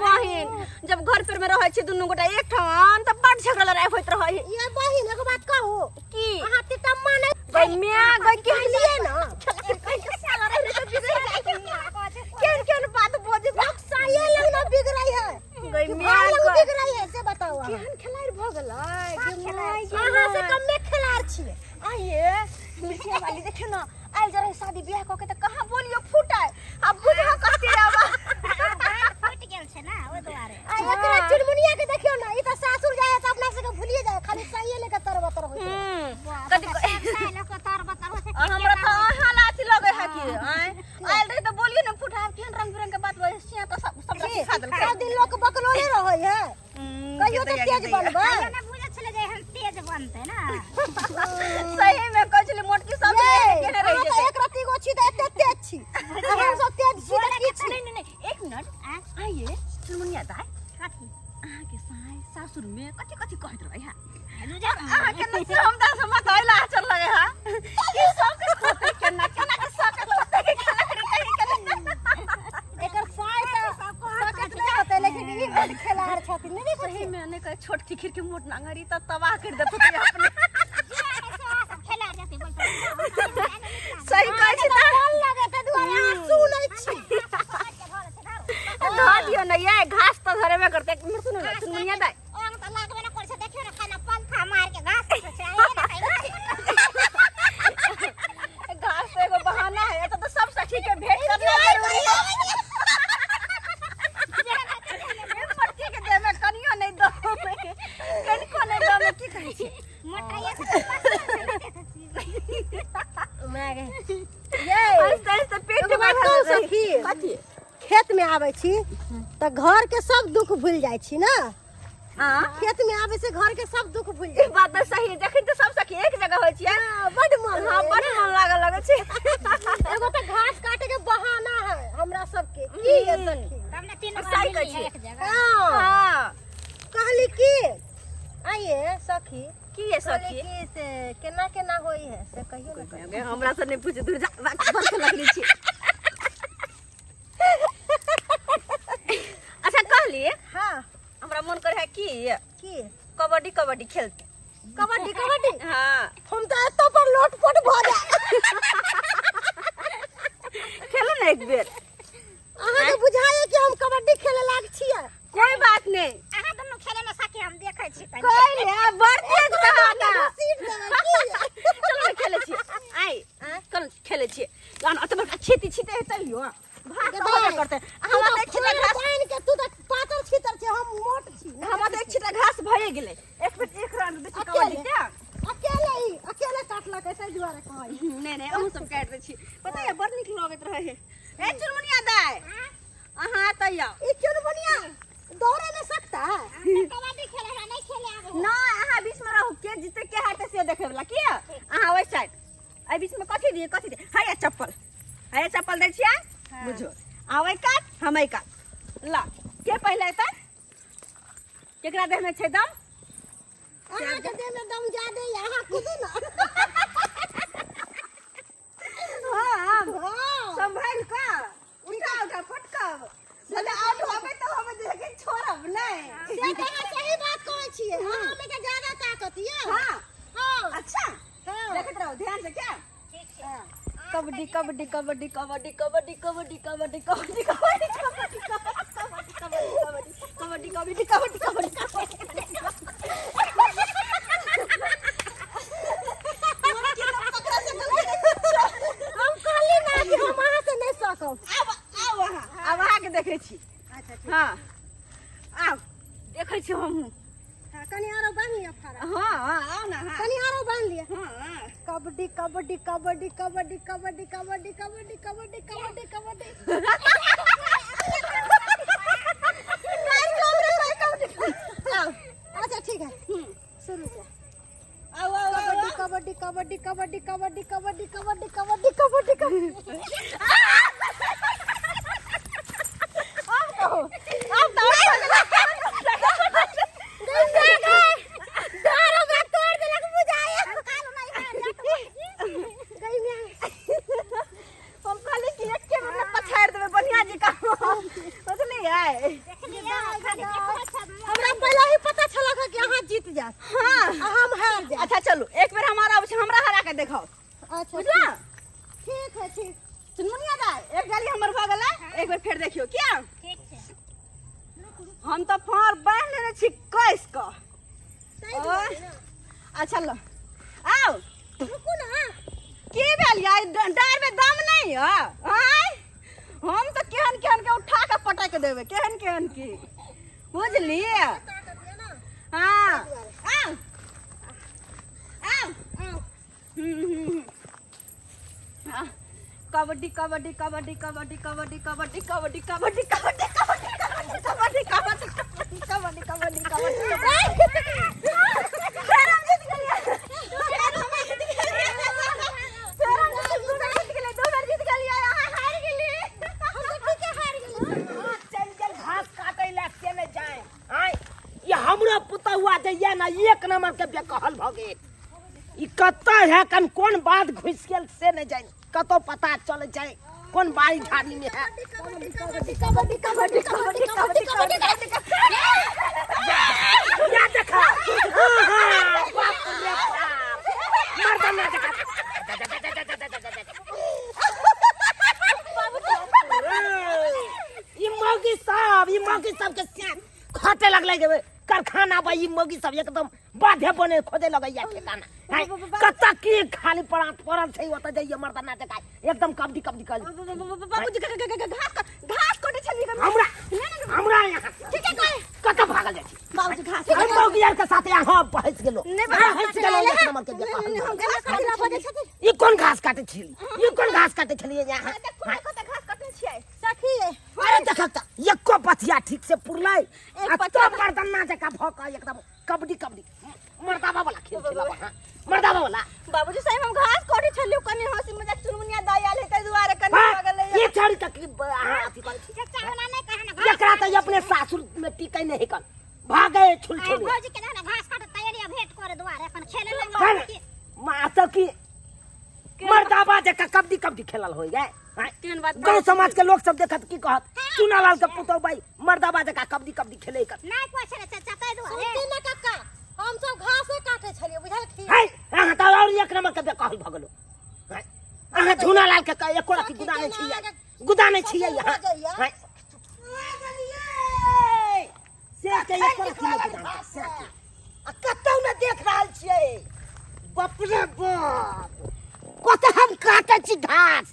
बहिन जब घर पर में रहै छी दुनू गोटा एक ठाम त बड झगड़ा लड़ाई होइत रहै है। ये बहिन एगो बात कहू की अहाँ तितम्मा नहीं गई मिया गई के लिए ना केहन केहन बात बजै लोग साये लग ना बिगड़ै है गई कि मिया भाई लग गई बिगड़ै है से बताओ अहाँ केहन खेलाड़ भऽ गेलै गे माय गे अहाँ से माय। कमे खेलाड़ छियै आइए मिर्चिया वाली देखियो ना आयल जरा शादी ब्याह कऽ के तऽ कहाँ बोलियो फूटाय आ बुझा कते आबा फुटि गेल छै ने ओहि दुआरे आ एकरा चुनमुनिया के देखियो ना ई त सासुर जाय है त अपना सबके भूलिए जाय खाली साये लेके तर बतर होइत रहै। कथी लोक तर बतर होइ छै आ हमरा तऽ अहाँ लाथी लगे है कि आँय आयल रही तऽ बोलियो ने फूटाय केहन रंग बिरंग के बात बजै छियै तऽ सब सब की? सिखा देलकै सब दिन लोक बकलोले रहै है कहियो तऽ तेज बनबै नहि बुझै छलै जे एहन तेज बनतै ने सही में कहै छलै मोटकी सब ये, केने रहि अहाँ तऽ जेतै एक रत्ती गो छी तऽ एते तेज छी आ हम सब तेज छी तऽ की छी नहीं नहीं नहीं एक मिनट आइए चुनमुनिया दाइ कथी अहाँके साय सासुर में कथी कथी कहैत रहै है रुजा अहाँके ने से हम तऽ मत अइला आचर लगे है ई सब के खोते केना केना के सब के खोते के केना के कहि केना एकर साय तऽ सकत नहि होतै लेकिन ई बड खेलाड़ छथिन नहि देखै सही छियै में नहि कहे छोट खीर के मोट नांगरी तऽ तबाह कर देत अपने खेला जेतै बोलतै सही कहै छी तऽ मन लगे तै दुआरे अहाँ सुनै छी धऽ दियौ ने ये घास तऽ धरेबे करतै एक मिनट सुनू ने चुनमुनिया दाइ ओंग तऽ लागबे ने करै छै देखियौ ने खाना पंखा मार के घास काटै छै आइए ने खाइ घास तऽ एगो बहाना है एतऽ तऽ सब सखी के भेंट करना जरूरी है मोटकी के देह में कनियो नहि दो कनिको नहि दो की कहै छी मोटाइए माय गे ये आहिस्ते आहिस्ते पेट एगो बात कहू सखी कथी खेत में आबै छी तऽ घर के सब दुख भूल जाइ छी ने हाँ खेत में आबै से घर के सब दुख भूल ई जाइ बात तऽ सही है जखन तऽ सब सखी एक जगह होइ छियै छी बड मन हाँ बड मन लागल लगै छै एगो तऽ घास काटे के बहाना है हमरा सबके की ये सखी तब ने तीन सही कहै छियै। एक जगह हाँ हाँ कहली की आइए सखी की ये कहली सखी की से केना केना होई है से कहियो ने कहियो। गे, हमरा से नहीं पूछ दूर जा बात बर्ख लगली छी अच्छा कहली हाँ हमरा मन करे है की की कबड्डी कबड्डी खेलते कबड्डी कबड्डी हाँ हम तऽ एतो पर लोटपोट भऽ जाए खेलो ना एक बेर अहाँके बुझाइए कि हम कबड्डी खेले लाग छियै कोई बात नहीं अहाँ दुनू खेले में सखी हम देखै छी कनी कोई नहीं बड़ तेज कहा सीट देबै की चलो ना खेले छी आई चल खेले छी जहन अत बड़का खेती छी ते तैयो भाग गे तऽ होबे दाइ, करतै तू हमरा तऽ तऽ एक छिटा फूल घास पानि के तू तऽ पातर छीतर छै हम मोट छी हमरा तऽ एक छिटा घास भए गेलै एक बेर एक राउंड दै छी कबड्डी अकेले? के अकेले ही अकेले काटलक ताहि दुआरे कहै नहि नहि अहूँ सब काटि दै छी पता यऽ बड़ नीक लगैत रहै है ए चुनमुनिया दाइ अहाँ एतऽ आउ ई चुनमुनिया दौड़े में सकता है कबड्डी खेले हमरा नहीं खेले आबै नहि अहाँ बीच में रहू के जीते के हारते से देखे वाला की अहाँ ओहि साइड एहि बीच में कथी दिए कथी दिए हैया चप्पल हैया चप्पल दै छियै बुझो आ ओहि कात हम एहि कात ला के पहिले एतै केकरा देह में छै दम अहाँके देह में दम ज्यादे यऽ अहाँ कूदू ना हाँ हाँ संभाल कऽ उठा उठा फटकब भले आउट होबै तऽ होबै लेकिन छोड़ब नहि से तऽ अहाँ सही बात कहै छियै अहाँ में तऽ ज्यादा ताकत यऽ हाँ हाँ अच्छा हाँ देखैत रहू ध्यान से क्या कबड्डी कबड्डी कबड्डी कबड्डी कबड्डी कबड्डी कबड्डी कबड्डी कबड्डी कबड्डी कबड्डी कबड्डी कबड्डी कबड्डी कबड्डी हम कहली ना कि हम अहाँ से नहीं सकब आब आब अहाँ आब अहाँके देखै छी अच्छा ठीक हँ आब देखै छी हमहूँ हाँ, कनी आरो बान्हि लिअ फारा हँ हँ आउ ने अहाँ कनी आरो बान्हि लिअ हँ कबड्डी कबड्डी कबड्डी कबड्डी कबड्डी कबड्डी कबड्डी कबड्डी कबड्डी कबड्डी आउ अच्छा ठीक है शुरू से आउ आउ आउ कबड्डी कबड्डी कबड्डी कबड्डी कबड्डी कबड्डी कबड्डी कबड्डी कबड्डी कबड्डी आब कहू आब तऽ डर हमरा तोड़ देलक बुझाया गई में हम कहली कि एके बेर में पछाड़ि देबै बढ़िया जी का बुझलियै देख लियो खाली देखै छै। हमरा पहिले ही पता छलक कि अहाँ जीत जायत। हाँ। आ हम हार जायब। अच्छा चलू, एक बेर हमारा आबै छै, हमरा हरा के देखाओ। अच्छा। बुझला? ठीक है, ठीक। चुनमुनिया दाइ, एक गाली हमर भऽ गेलै, एक बेर फेर देखियौ किया। ठीक छै। हम तऽ फाँड़ बान्हि लेने छी कस कऽ। ताहि दुआरे ने। अच्छा लो, आउ। रुकू ना। की भेल यार, डाँर में दम नहीं है? आँय, हम तऽ केहन केहन के उठा के पटक देबै, केहन केहन की, बुझलियै? ताकत यऽ ना। हाँ, आउ आउ। आउ। हम्म। कबड्डी कबड्डी कबड्डी कबड्डी कबड्डी कबड्डी कबड्डी कबड्डी कबड्डी कबड्डी कबड्डी कबड्डी कबड्डी कबड्डी कबड्डी कबड्डी। फेर हम जीत गेलियै, फेर हम जीत गेलियै, फेर हम जीत, दू बेर जीत गेलियै, दू बेर जीत गेलियै, अहाँ हारि गेलियै। हम तऽ ठीके हारि गेलियै। चलि गेल घास काटै लए से नहि जाए। आँय, ई हमरो पुतहुआ जे ये ने, एक नंबर के बेकहल भऽ गेल। ई कतऽ है, कन कोन बात घुसि गेल से नहि जानि, कतौ पता चल जाए कोन बाड़ी झाड़ी में है। कबड्डी कबड्डी कबड्डी कबड्डी कबड्डी कबड्डी कबड्डी कबड्डी। या देखा, हाँ हाँ, बाप रे बाप, मर्दाना देखा। ई मौगी सब, ई मौगी सब के सियान खटे लगलै के कारखाना बा। ई मौगी सब एकदम बाधे बने खोदे लगैया ठेकाना है। कतऽ की खाली पड़ा पड़ल छै, ओतऽ जाइए मर्दाना जकाँ एकदम कबड्डी कबड्डी कर। बाबूजी, घास घास कटै छलियै। हमरा हमरा यहाँ ठीके कहे। कतऽ भागल जाइ छी? बाबूजी, घास हम मौगी आर के साथे यहाँ बहस गेलो। नहि। हाँ, हँसि गेलो, एक नंबर के बेकार। हम घास कथी लए बजै छथिन? ई कोन घास काटै छी? ई कोन घास काटै छलियै यहाँ? देखू, देखू तऽ घास कटने छियै। सखी। अरे देखक तऽ एको पथिया ठीक से पुरलै एक आ पथिया। तो मर्दाना जकाँ भऽ कऽ एकदम कबड्डी कबड्डी मर्दाबा वाला खेल खेलब अहाँ, मर्दाबा वाला। बाबूजी साहेब, हम घास कटै छलियै, कनि हँसी मजाक, चुनमुनिया दाइ आयल है ताहि दुआरे कनि भऽ गेलै। ये छाड़ी तक अहाँ अथी करै छी। चचा, ओना नहि कहे ना घास। एकरा तऽ अपने सासुर में टिकै नहि कल भागे छुल आइ छुल। भौजी के ना घास काटे तैयारी भेंट करे दुआरे अपन खेले है लगे। ने? माँ तऽ की मर्दाबा जकाँ कबड्डी कबड्डी खेलल होइ गए? केहन बात? गाँव समाज के लोग सब देखत की कहत, चुनालाल के पुतहु भाई मर्दाबा जकाँ कबड्डी कबड्डी खेले कर। नहि कोइ छलै चचा, ताहि दुआरे। सुनती ने कक्का, हम सब घासे काटे छलियै, बुझलखिन? है, अहाँ तऽ और एक नंबर के बेकहल भऽ गेलो। है, अहाँ झूनालाल के एको रति गुदा नहि छियै, गुदा नहि छियै अहाँ। है, से के एको रति नहि गुदा से के। आ कतौ ने देख रहल छियै। बाप रे बाप, कतऽ हम काटै छी घास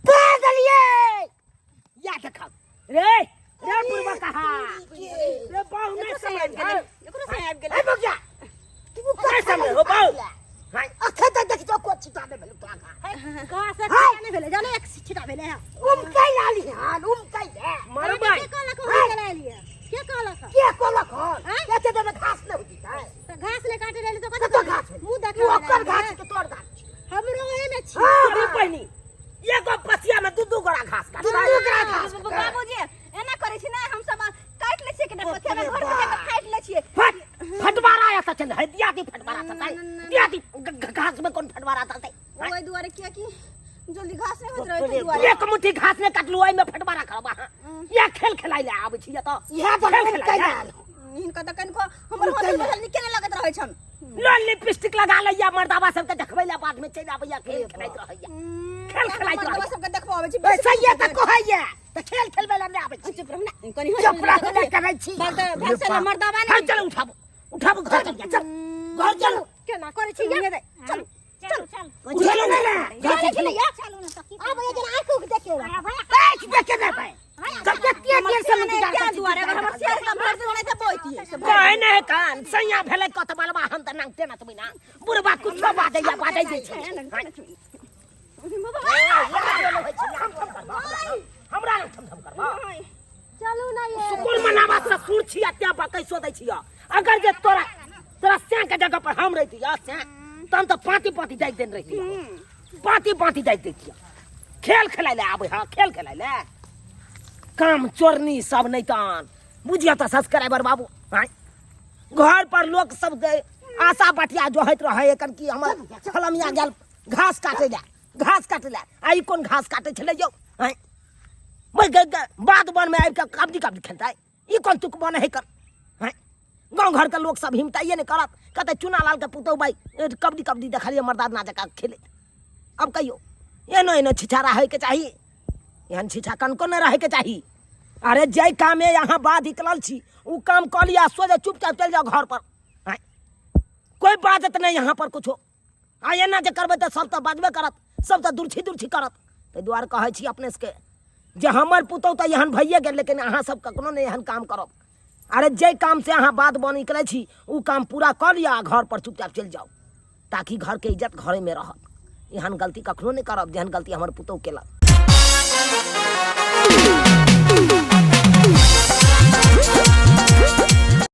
पा देलियै। या देखब रे रे बुढ़बा कहा रे, बाहु नहीं एकरो समझ आबि गेलै, एकरो से आबि गेलै। ए बगिया, तू नहीं समझ हो बाहु। हाय, अखन तक देखि तो को छिटा नहि भेल तोरा घास। घास एक छिटा नहि भेलै, जाने एक छिटा भेलै है। उमकै लाली हाल उमकै दे। मरबै। के कहलक हम चला लियै? के कहलक? के कहलक हन? एते देर में घास नहि होती है। तऽ घास नहि काटे रहली तऽ कतऽ घास भेलै? मुँह तू देखा। ओकर घास के तोर घास छी। हमरो ओहे में छी। अरे बहिनी, एगो पथिया में दू दू गोड़ा घास काट। दू दू गोड़ा घास। बाबूजी, एना करै छी ने, हम सब काटि लै छियै, कनि पथिया में घर में जाके फाटि लै छियै। फट फटवारा एतऽ चल है, दिया दी फटवारा चलतै, दिया दी घास में कोन फटवारा चलतै? ओहि दुआरे, कियाकि जल्दी घास नहि होइत रहै ताहि दुआरे। एक मुट्ठी घास नहि काटलू, ओहिमे फटवारा करब अहाँ? इएह खेल खेलाइ लए आबै छी एतऽ? इएह तऽ खेल हम खेलाइ कैला लए। हिनका तऽ कनिको हमर होटल में नीके नहि लगैत रहै छन। लोल लिपस्टिक लगा लैया, मर्दाबा सबके देखबै लए, बाद में चलि आबैया, खेल खेलाइत रहैया, खेल खेलाइत मर्दबा रहैया। सबके देखबो आबै छी। ए, सहिए तऽ कहैया तऽ खेल खेलबै लए नहि आबै छी। चुप रहू ने कनि। चुप रहू ने करै छी। भाग से मर्दाबा हँ, नहि। चल, उठाबू उठाबू, घर चल, चल घर चल। केना करै छी ये? चलू। चलू चल। उठेलू नहि ने घर चल। चलू या। चलू ने सखी। आब ये जेना आँखि उख देखियौ। आया भैया। देख देखे नहि भाइ, जब कते देर से इंतजार क्या करै छी। दुआरे अगर हमर सियार तऽ भरि दिन नहि तऽ बोइतियै से। कहै नहि कान सैया भेलै कत बलबा, हम तऽ नांगते नचबै ना, बुढ़बा कुछो बाजैया, बाजै जे छै। हमरा लग थम थम करबा? चलू ना ये। सुकुन मनावा, ससुर छी अत्या बकै सो दै छियै। अगर जे तोरा तोरा सैं के जगह पर हम रहिती सैं, तहन तऽ पाँति पाँति जाइ देने रहिती, पाँति पाँति जाइ दैतियै। खेल खेलाइ लए आबै हँ, खेल खेलाइ लए, काम चोरनी सब नहि तहन बुझियौ तऽ सब्सक्राइबर बाबू। आँय, घर पर लोक सब के आशा बटिया जोहैत रहै एखन कि हमर फलमिया गेल घास काटै लए, घास काटै लए। आ ई कोन घास काटै छलै यौ? आँय, बाध वन में आबि कऽ कबड्डी कबड्डी खेलतै। ई कोन तुक बने है कर हैं गाँव घर के लोग सब हिमताइए नहीं करत कहते चुना लाल के पुतहु भाई कबड्डी कबड्डी देखलिए मर्दाना जकाँ खेलैत। अब कहियो एनो एनो छिछारा होइके चाही, एहन छिछा कनको नहि रहैके चाही। अरे जाहि कामे यहाँ बाध निकलल छी ओ काम कऽ लिअ, सोझे चुपचाप चलि जाउ घर पर। आँय कोइ बाजत नहि यहाँ पर कुछो। आ एना जे करबै तऽ सब तऽ बाजबे करत, सब तऽ दुर्छी दुर्छी करत। ताहि दुआरे कहै छी अपने सबके जे हमर पुतहु तऽ एहन भइए गेल, लेकिन अहाँ सब कखनो नहि एहन काम करब। अरे जाहि काम से अहाँ बात बन निकलै छी ओ काम पूरा कऽ लिअ आ घर पर चुपचाप चलि जाउ, ताकि घरके इज्जत घरेमे रहत। एहन गलती कखनो नहि करब जेहन गलती हमर पुतहु केलक।